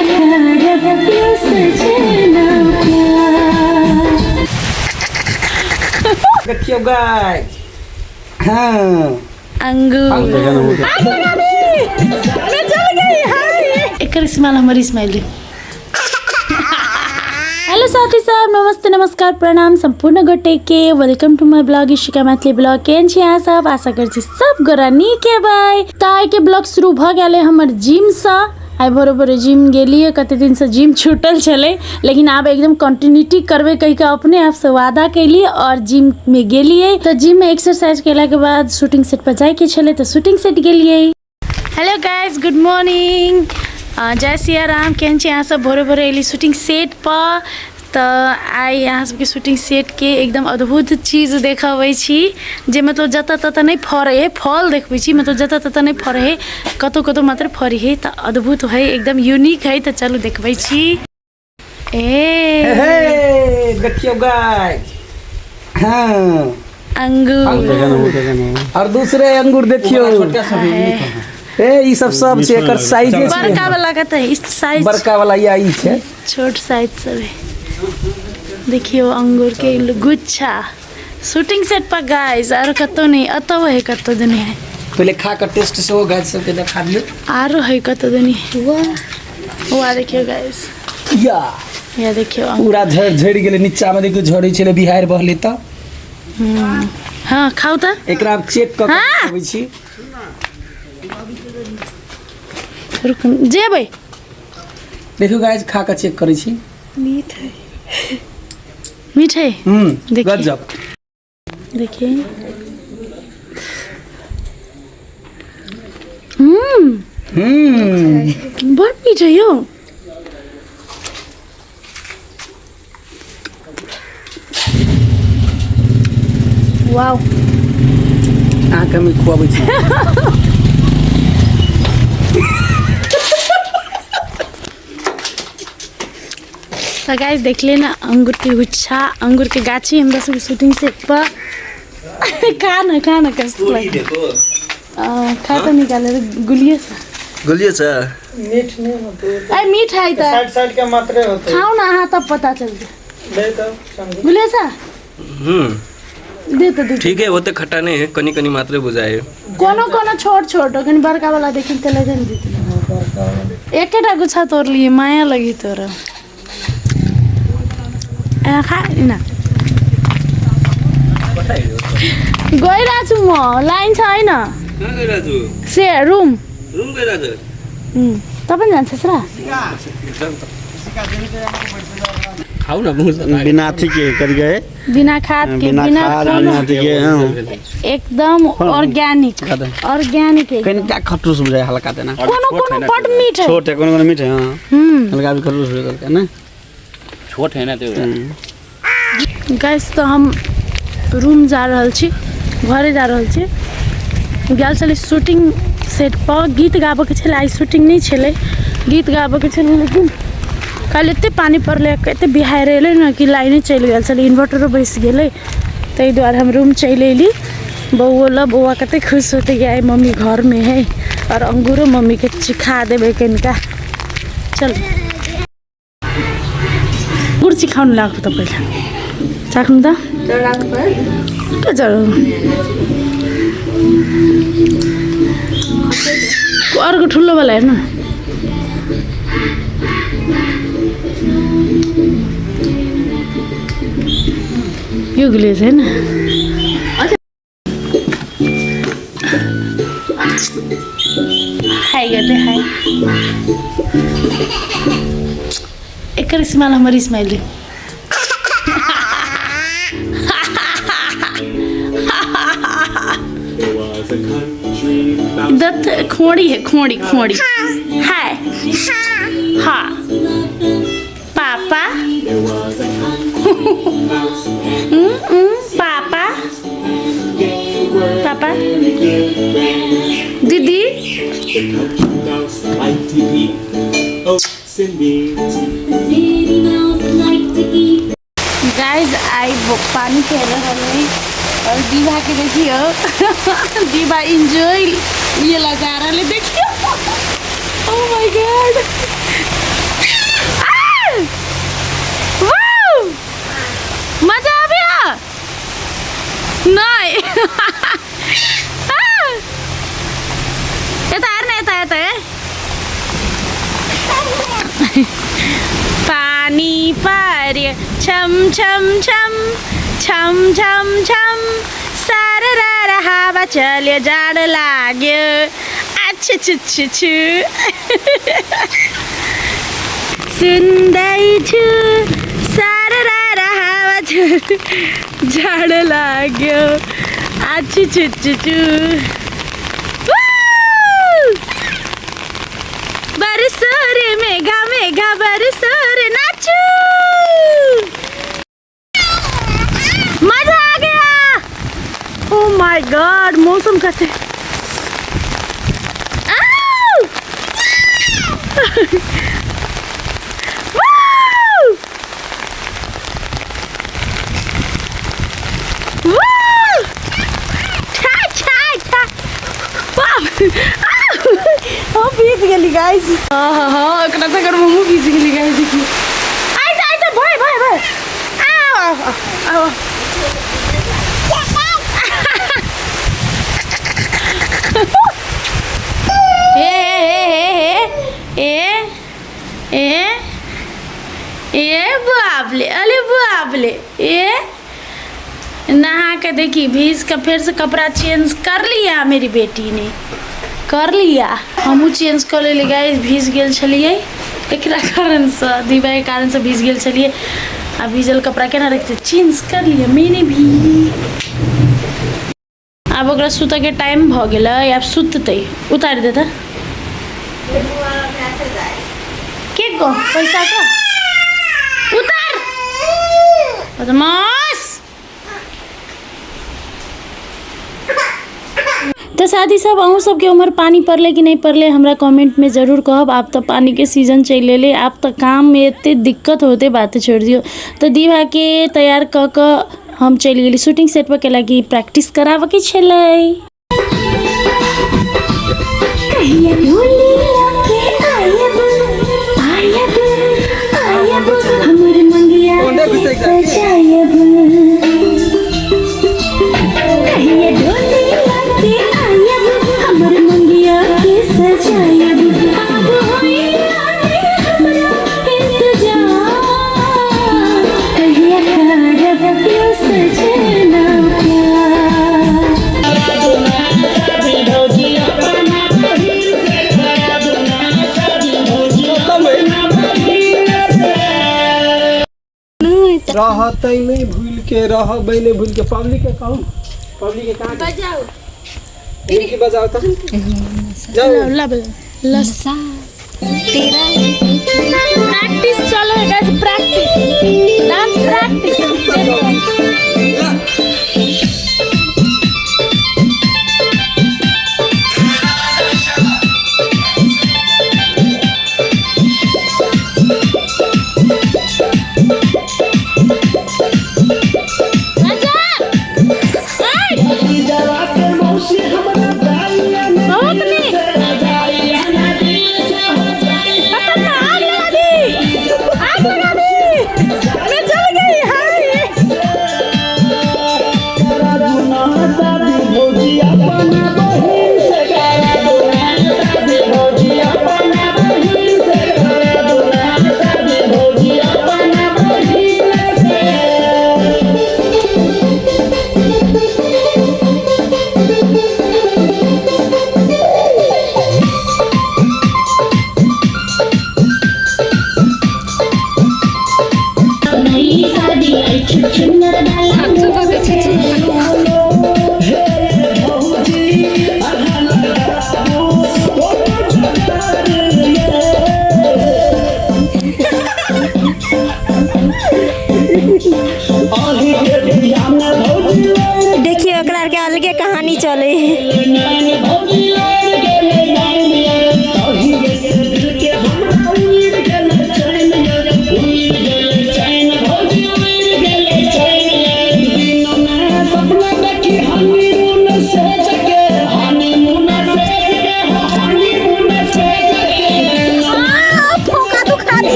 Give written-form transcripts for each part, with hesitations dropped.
करब यौ सजना प्यार। देखियौ गाइस। हाँ। अंगूर मैं चल गई हाय। एकर स्माइल हमर स्माइल दे। हेलो साथी सब, नमस्ते, नमस्कार, प्रणाम सम्पूर्ण गोटे के। Welcome to my blog Ishika Maithili blog. केहन छी अहाँ सब? आशा करै छी सब गोरा नीक हेबै। तऽ आइ के ब्लॉग शुरू भऽ गेल है हमर जिम सँ। आइ भोरे भोरे जिम गेलियै, कते दिन सँ जिम छूटल छलै, लेकिन आब एकदम कंटिन्यूटी करबै कहि कऽ अपने आप सँ वादा केलियै और जिम में गेलियै। तऽ जिम में एक्सरसाइज केला के बाद शूटिंग सेट पर जाय के छलै, तऽ शूटिंग सेट गेलियै। हेलो गाइस, गुड मॉर्निंग, जय सिया राम। केहन छी अहाँ सब? भोरे भोरे एली शूटिंग सेट पर। तऽ आइ अहाँ सबके शूटिंग सेटके एकदम अद्भुत चीज देखबै छी, जे मतलब जतऽ ततऽ नहि फड़ै हइ फल। देखबै छी, मतलब जतऽ ततऽ नहि फड़ै हइ, कतहु कतहु मात्र फड़ै हइ। तऽ अद्भुत हइ, एकदम यूनिक हइ। तऽ चलू देखबै छी। ए हे देखियौ गाइस। हाँ। अंगूर और दूसरे अंगूर देखियौ। ए ई सब सब छै, एकर साइजे छै। बड़का वाला कतऽ है? इस साइज बड़का वाला या ई छै, छोट साइज सब है। देखियौ अंगूर के गुच्छा शूटिंग सेट पर गाइस, आरो कतौ नहीं, एतौ है, कतौ दुनी है। पहिले खा कऽ टेस्ट सेहो गाइस सबके देखा दियौ। आरो है कतौ दुनी। वाह वाह, देखियौ गाइस। या या देखियौ अंगूर। पूरा झड़ झड़ि गेलै नीचा मे। देखियौ, झड़ै छलै, बिहाड़ि बहलै तऽ। हाँ, खाउ तऽ। एकरा आब चेक कऽ कऽ हाँ। देखबै छी। रुक जेबै। देखियौ गाइस, खा कऽ चेक करै छी। मीठ है। देखिए। गजब। देखिए, बड़ मीठ है यौ। वाओ। अहाँके हम ई खुआबै छी। तऽ गाइस, देखलियै ने अंगूर के गुच्छा, अंगूर के गाछी हमरा सबके शूटिंग सेट पर। खा न, खा न, कस्तो लाग्यो? खा त निकालेर गुलियो छ। गुलियो छ। मीठ नहीं होते। ए मीठ है त। साइड साइड के मात्रे होते। खाऊ न अहाँ, तब पता चलते। दे तो समझो। गुलियो छ। दे त दे। ठीक है, वो तो खट्टा नहीं है, कनी कनी मात्रे बुझाए। कोनो कोनो छोट छोट, कनी बड़का वाला देखिन त ले जन दित। एकेटा गुच्छा तोड़ लिए, माया लगी तोरा। ए खा न, गइरहेको छु म, लाइन छैन। कहाँ गइरहेको छु? से रुम। रुम गइरहेको छु। त पनि जान्छस् र? खाऊ न मुँह। बिना अथी के कथी कहे? बिना खाद के। बिना बिना खाद कोनो बिना अथी के, हाँ। एकदम ऑर्गेनिक, ऑर्गेनिक है। कनिका खटरूस बुझाय हल्का देना। कोनो कोनो बड मीठ है। छोट है, कोनो कोनो मीठ है, हाँ। हल्का भी खटरूस बुझाय हल्का ना। छोट है ना त्यो। गाइस, तऽ हम रूम जा रहल छी, घरे जा रहल छी। गेल छलै शूटिंग सेट पर, गीत गाबऽके छलै। आइ शूटिंग नहि छलै, गीत गाबऽके छलै, लेकिन काल्हि एते पानि पड़लै, एते बिहाड़ि एलै ने कि लाइने चलि गेल छलै, इन्वर्टरो बैसि गेलै। ताहि दुआरे हम रूम चलि अयली। बौओ लऽ, बौआ कते खुश होतै कि आइ मम्मी घरमे है। आओर अंगूरो मम्मीके चिखा देबै कनिका। चल, गुड चिखाउनु लाग्यो त। पहिला चाख्नु त के छ? अर्को ठुलोवाला हेर्नु। यो गुलियो छैन। हाई गर्दै हाई। एकर स्माइल हमर स्माइल दे। दत्त खोड़ी है, खोड़ी खोड़ी। हाय, हाँ पापा, पापा पापा दीदी। गाइस, I पानी खेल रहल है और दीवा के देखियो, दीवा एंजॉय ये लगा रहा है। देखियो, ओ my God. पानी पर छम छम छम छम छम छम सारा रा हवा चले जाड़ लाग्यो। अच्छा छु छु छु सुन्दैछु सारा रा हावा जाडो लाग्यो। आछु छु छु छु बरसो रे मेघा मेघा बरसो रे नाचू। मजा आ गया। ओ my God मौसम कते। हम भीज गेली गाइस। हाँ हाँ एकरा से कर हमहूँ भीज गेली गाइस। देखिए आइजा आइजा भय भय भय आओ आओ आओ। ए ए ए ए ए ए बापले अरे बापले। ए नहा के देखी भीज के फिर से कपड़ा चेंज कर लिया मेरी बेटी ने कर लिया। हमहूँ चेंज कर लेली गाइस। भीज गेल छलियै एकरा कारणसँ दीवाके कारणसँ भीज गेल छलियै। आ भीजल कपड़ा केना रखते चेंज कर लिया मैंने भी। आब ओकरा सुतऽके टाइम भऽ गेलै आब सुततै। उतारि दे तऽ के को पैसा को उतार बदमाश। तो साथी सब अहूँ सबके उम्हर पानी पड़लै कि नहि पड़लै हमरा कमेंटमे जरूर कहब। आब तऽ पानीके सीजन चलि एलै आब तऽ काममे एते दिक्कत होते बात छोड़ि दियौ। तऽ दीवाके तैयार कऽ कऽ हम चलि गेली शूटिंग सेट पर कैला कि प्रैक्टिस कराबऽके छलै। रहतै नहीं भूल के रहबै नहीं भूल के। पब्लिक के कहू पब्लिक के कहाँ बजाओ की बजाओ तो जाओ ला लसा तेरा प्रैक्टिस चलो गाइस प्रैक्टिस डांस प्रैक्टिस। देखिए ओकरा के अलगे कहानी चले।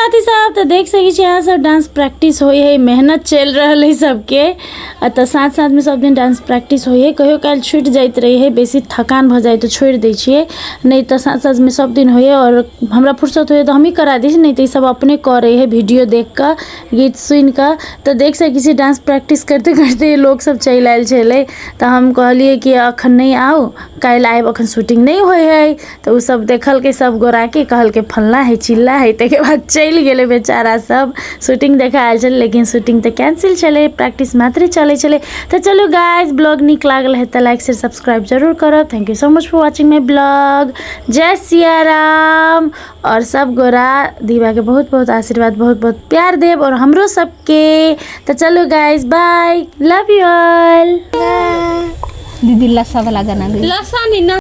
संघाती साहब, तऽ देख सकै छी अहाँ सब डांस प्रैक्टिस होइ है, मेहनत चलि रहल है सबके। आ तऽ साथ साथमे सब दिन डांस प्रैक्टिस होइ है। कहियो काल छुटि जाइत रहै है, बेसी थकान भऽ जाइ तऽ छोड़ि दै छियै, नहि तऽ साथ साथमे सब दिन होइ है। आओर हमरा फुर्सत होइ तऽ हमही करा दै छी, नहि तऽ ई सब अपने करै है वीडियो देख कऽ, गीत सुनि कऽ। तऽ देख सकै छी डांस प्रैक्टिस करिते करिते लोक सब चलि आयल छलै। तऽ हम कहलियै कि अखन नहि आउ, काल्हि आयब, अखन शूटिंग नहि होइ है। तऽ ओ सब देखलकै सब गोराके, कहलकै फल्लाँ है चिल्ला है। ताहिके बाद चलि गेलै बेचारा सब। शूटिंग देखऽ आयल छलै, लेकिन शूटिंग तऽ कैंसिल छलै, प्रैक्टिस मात्रे चलै छलै। तऽ चलू गाइज, ब्लॉग नीक लागल है तऽ लाइक शेयर सब्सक्राइब जरूर करब। Thank you so much for watching my blog. जय सिया राम। और सब गोरा दीवा के बहुत बहुत आशीर्वाद, बहुत बहुत प्यार देब और हमरो सबके। तऽ चलू guys, bye, love you all. दीदी लस्सा वाला गाना। लस्सा नहीं ना।